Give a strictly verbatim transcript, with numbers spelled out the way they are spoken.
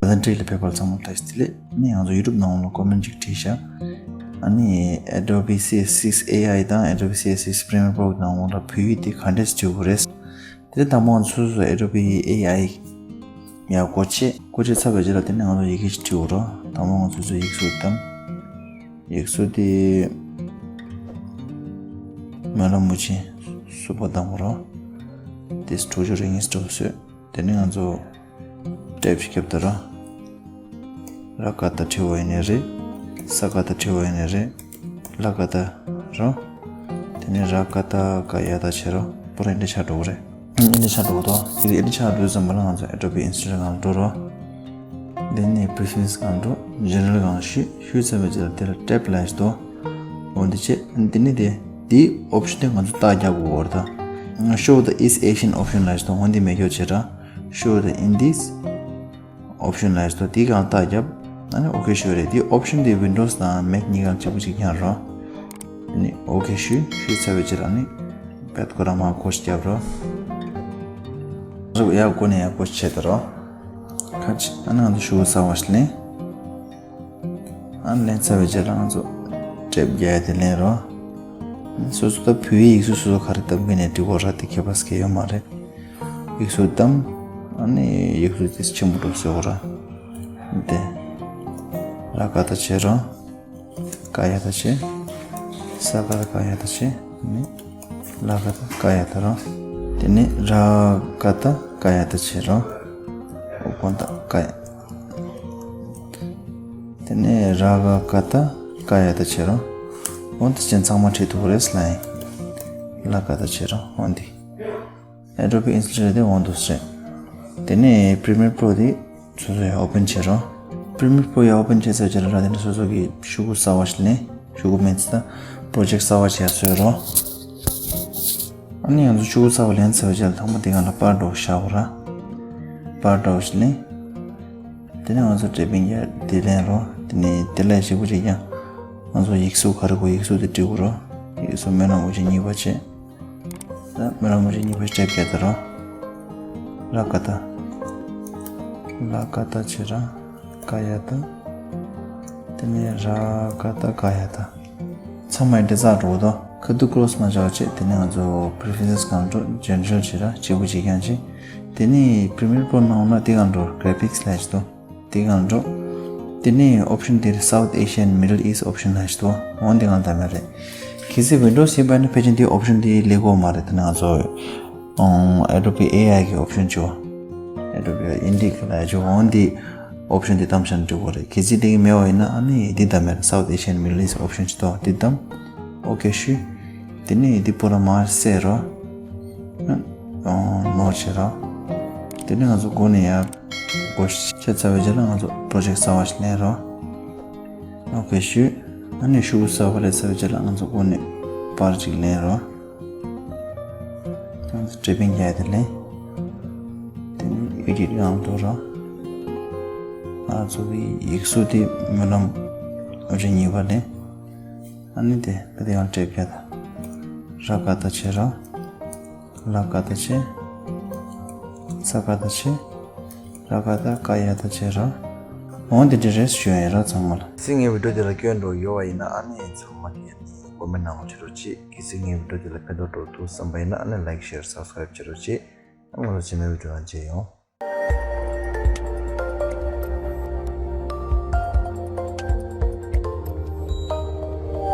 ལ་དང་འབྲེལ་ལ་ཕེབས་པར་ཚང་མ་བཀྲ་ཤིས་བདེ་ལེགས། ཨ་ནི་ང་ཚོ་YouTube་ནང་ལ་ཀོ་མེན་ཅིག་བྲིས་ཤག་ཨ་ནི་Adobe C S six A I དང་Adobe C S six Premiere Pro ནང་ལ་བོད་ཡིག་དེ་ག་འདྲས་བྲིས་དགོས་རེད། དེ་དང་པོ་ང་ཚོ་སོ་སོ་Adobe A I ཡར་སྒོ་ཕྱེ། སྒོ་ཕྱེ་ཚར་བའི་རྗེས་ལ་དེ་ནས་ང་ཚོ་ཡི་གེ་ཞིག་བྲིས་དགོས་རེད། དང་པོ་ང་ཚོ་ཚོ་ཡིག་གཟུགས་བདམས། ཡིག་གཟུགས་དེ་སྨོན་ལམ་མུ་ཆེན་སུ་པ་དང་པོ་རོ། དེ་སྤྲོ་ཆོ་རེ་ངེས་སྤྲོ་བཟོས། དེ་ནས་ང་ཚོ་ཊེབ་ཞིག་བརྒྱབ་ད་རོ། ར་ཀ་ཏ་བྲིས་པ་ཡིན་ནའི་རེད། ས་ཀ་ཏ་བྲིས་པ་ཡིན་ནའི་རེད། ལ་ཀ་ཏ་རོ། དེ་ནས་ར་ཀ་ཏ་ཀ་ཡ་ཏ་བྱེད་རོ། པོ་ར་འདི་ཆགས་འགྲོ་གི་རེད། ཨིན་འདི་ཆགས་འགྲོ་གི་འདུག་དེ་ཨིན་འདི་ཆགས་འགྲོ་ཙམ་པ་ལ་ང་ཚོ་Adobe Illustrator སྒང་འགྲོ་རོགས། དེ་ནས་Preferences སྒང་འགྲོ། General སྒང་ཞུས། ཞུས་ཚར་བའི་རྗེས་ལ་དེ་ལ་ཊེབ་ལབ་ཡག་ཅིག་འདུག་འོ་འདི་བྱས། དེ་ནས་དེ་དེའི་ཨོབ་ཤན་དེ་ང་ཚོ་རྟགས་རྒྱག་དགོས་རེད་ད། Show the East Asian option ལབ་ཡག་ཅིག་འདུག་འོ་འདི་མེད་སྐྱོར་བྱེད་ར། Show the Indies option ལབ་ཡག་ཅིག་འདུག་དེའི་སྒང་རྟགས་རྒྱབ། ཨ་ནི་ཨོ་ཁེ་ཞུ་རེད། དེའི་ཨོབ་ཤན་དེ་Windows དང་Mac གཉིས་ཀ་གཅིག་པ་གཅིག་རྐྱང་རེད། ཨ་ནི་ཨོ་ཁེ་ཞུས། ཞུས་ཚར་བའི་རྗེས་ལ་ཨ་ནི་བེད་ཁོ་རང་མར་སྒོ་ཕྱེ་རྒྱབ་རོགས། རེད། ཡར་སྒོ་ནས་ཡར་སྒོ་ཕྱེ་ད་རོགས། ཁ་ཅིག་ཨ་ནི་ང་ཚོ་ཤོག་གུ་གསར་པ་ཞིག་ལེན། ཨ་ནི་ལེན་ཚར་བའི་རྗེས་ལ་ང་ཚོ་ཊེབ་རྒྱག་ཡག་དེ་ལེན་རོགས། སོ་སོ་ད་བོད་ཡིག་སོ་སོ་ག་རེ་བདམས་མཁན་ནས་འབྲི་དགོས་ར། དེ་ཁྱད་པར་གང་ཡང་ཡོད་མ་རེད། ཡིག་གཟུགས་བདམས། ཨ་ནི་ཡིག་གཟུགས་དེ་ཆེན་པོ་འགྲོ་བཟོ་དགོས་ར། དེ་ར་ཀ་ཏ་བྱེད་རོགས། ཀ་ཡ་ཏ་བྱེད། ས་ཀ་ཏ་ཀ་ཡ་ཏ་བྱེད། ནི་ལ་ཀ་ཏ་ཀ་ཡ་ཏ་རོ། དེ་ནས་ར་ཀ་ཏ་ཀ་ཡ་ཏ་བྱེད་རོ། ཨོ་གོན་ཏ་ཀ་ཡ། དེ་ནས་ར་ག་ཀ་ཏ་ཀ་ཡ་ཏ་བྱེད་རོ། འོ་འདི་ཅན་ཚང་མ་བྲིས་ཐུབ་རེད་ལ་ཡིན། ལ་ཀ་ཏ་བྱེད་རོ། འོ་འདི། Adobe Illustrator དེ་འོ་འདུག་སེ། དེ་ནས་Premiere Pro དེ་སོ་སོ་ཡ་ཨོ་པན་བྱེད་རོགས། Premiere Pro ཡ་ཨོ་པན་བྱས་ཚར་རྗེས་ལ་ར་དེ་ནས་སོ་སོ་གི་ཤོག་གུ་གསར་པ་ཞིག་ལེན། ཤོག་གུ་མིང་ཚིག་དང་པོ་རོ་ཇེཀ་གསར་པ་ཞིག་ཡ་བཟོས་རོགས། ཨ་ནི་ང་ཚོ་ཤོག་གུ་གསར་པ་ལེན་ཚར་རྗེས་ལ་ཐོག་མ་དེ་སྒང་ལ་པར་འདྲ་བོ་བཞག་དགོས་ར། པར་འདྲ་བོ་ཞིག་ལེན། དེ་ནས་ང་ཚོ་ཊེབ་བིང་ཡ་དེ་ལེན་རོགས། དེ་ནས་དེ་ལ་ཞིབ་པོ་བྱེད་ཀྱང་ང་ཚོ་ཡིག་གཟུགས་ག་རེ་དགོས་ཡིག་གཟུགས་དེ་འབྲི་དགོས་རོགས། ཡིག་གཟུགས་སྨོན་ལམ་མུ་ཆེན་གཉིས་པ་བྱས། ད་སྨོན་ལམ་མུ་ཆེན་གཉིས་པ་ཊེབ་རྒྱག་ད་རོགས། ལ་ཀ་ཏ། ལ་ཀ་ཏ་བྱེད་ར། ཀ་ཡ་ཏ། དེ་ནས་ར་ཀ་ཏ་ཀ་ཡ་ཏ། ཚང་མ་འདི་ཙག་འགྲོ་འདུག་ཁ་ཐུག་ཀོ་རོ་སི་མ་བྱ་བ་བྱས། དེ་ནས་ང་ཚོ་པི་རི་ཕེ་རེན་སི་སྒང་འགྲོ། ཇེ་ནེ་རལ་བྱེད་ར། སྐྱིད་པོ་བྱེད་རྐྱང་བྱེད། དེ་ནས་པི་རི་མི་ཡར་པོ་རོ་ནང་ན་དེ་སྒང་འགྲོ། གྷ་རེ་ཕིག་སི་ལབ་ཡག་ཅིག་འདུག་དེ་སྒང་འགྲོ། དེ་ནས་ཨོབ་ཤན་དེར་South Asian Middle East ཨོབ་ཤན་ལབ་ཡག་ཅིག་འདུག་འོ་འདི་སྒང་བདམས་ཡག་རེད། གལ་སྲིད་ཝིན་ཌོ་སི་ཡིན་པ་ན་ཕལ་ཆེར་འདི་ཨོབ་ཤན་འདི་སླེབས་ཀྱི་ཡོད་མ་རེད། དེ་ནས་ང་ཚོ་ཨོ་Adobe A I གི་ཨོབ་ཤན་བྱས། Adobe Indies ལབ་ཡག་ཅིག་འོ་འདི་ཨོབ་ཤན་འདི་བདམས་བཞག་ན་འགྲིག་གི་རེད། གལ་སྲིད་དེ་གི་མེད་པ་ཡིན་ན་ཨ་ནི་འདི་བདམས་ཡག་རེད། South Asian Middle East ཨོབ་ཤན་ཅིག་འདུག་འདི་བདམས། ཨོ་ཁེ་ཞུས། དེ་ནས་འདི་པོ་ར་མར་བསད་རོགས། ཨོ་ནོར་བྱེད་རོགས། དེ་ནས་ང་ཚོ་སྒོ་ནས་ཡར་སྒོ་ཕྱེ་ཚར་བའི་རྗེས་ལ་ང་ཚོ་པོ་རོ་ཇེཀ་གསར་པ་ཞིག་ལེན་རོགས། ཨོ་ཁེ་ཞུས། ཨ་ནི་ཤོག་གུ་གསར་པ་ལེན་ཚར་བའི་རྗེས་ལ་ང་ཚོ་སྒོ་ནས་པར་ཅིག་ལེན་རོགས། ང་ཚོ་ཊེབ་བིང་རྒྱག་ཡག་དེ་ལེན། དེ་ནས་ཨེ་ཌིཊ་སྒང་འགྲོ་རོགས། ང་ཚོ་གི་ཡིག་གཟུགས་དེ་སྨོན་ལམ་མུ་ཆེན་གཉིས་པ་ལེན། ཨ་ནི་དེ་ག་དེ་ཡང་ཊེབ་རྒྱག་ད། ར་ཀ་ཏ་བྱེད་རོགས། ལ་ཀ་ཏ་བྱེད། ས་ཀ་ཏ་བྱེད། ར་ཀ་ཏ་ཀ་ཡ་ཏ་བྱེད་རོགས། འོ་འདི་འདྲ་རེད་ཞུ་ཡག་ཡིན་རོགས་ཚང་མ་ལ། གལ་སྲིད་ངའི་ཝི་ཌི་ཡོ་འདི་ལ་སྐྱོན་འདྲ་བོ་ཡོད་པ་ཡིན་ན་ཨ་ནི་ཚང་མ་གིས་ཀོ་མེན་ནང་ལ་བྱེད་རོགས་གྱིས། གལ་སྲིད་ངའི་ཝི་ཌི་ཡོ་འདི་ལ་ཕན་ཐོགས་འགྲོ་འདུག་བསམ་པ་ཡིན་ན་ཨ་ནི་ལའིཀ་ཤེར་སབ་སི་ཀ་རེབ་བྱེད་རོགས་གྱིས། ཨ་ང་ཚོ་རྗེས་མའི་ཝི་ཌི་ཡོ་ནང་མཇལ་ཡོང་།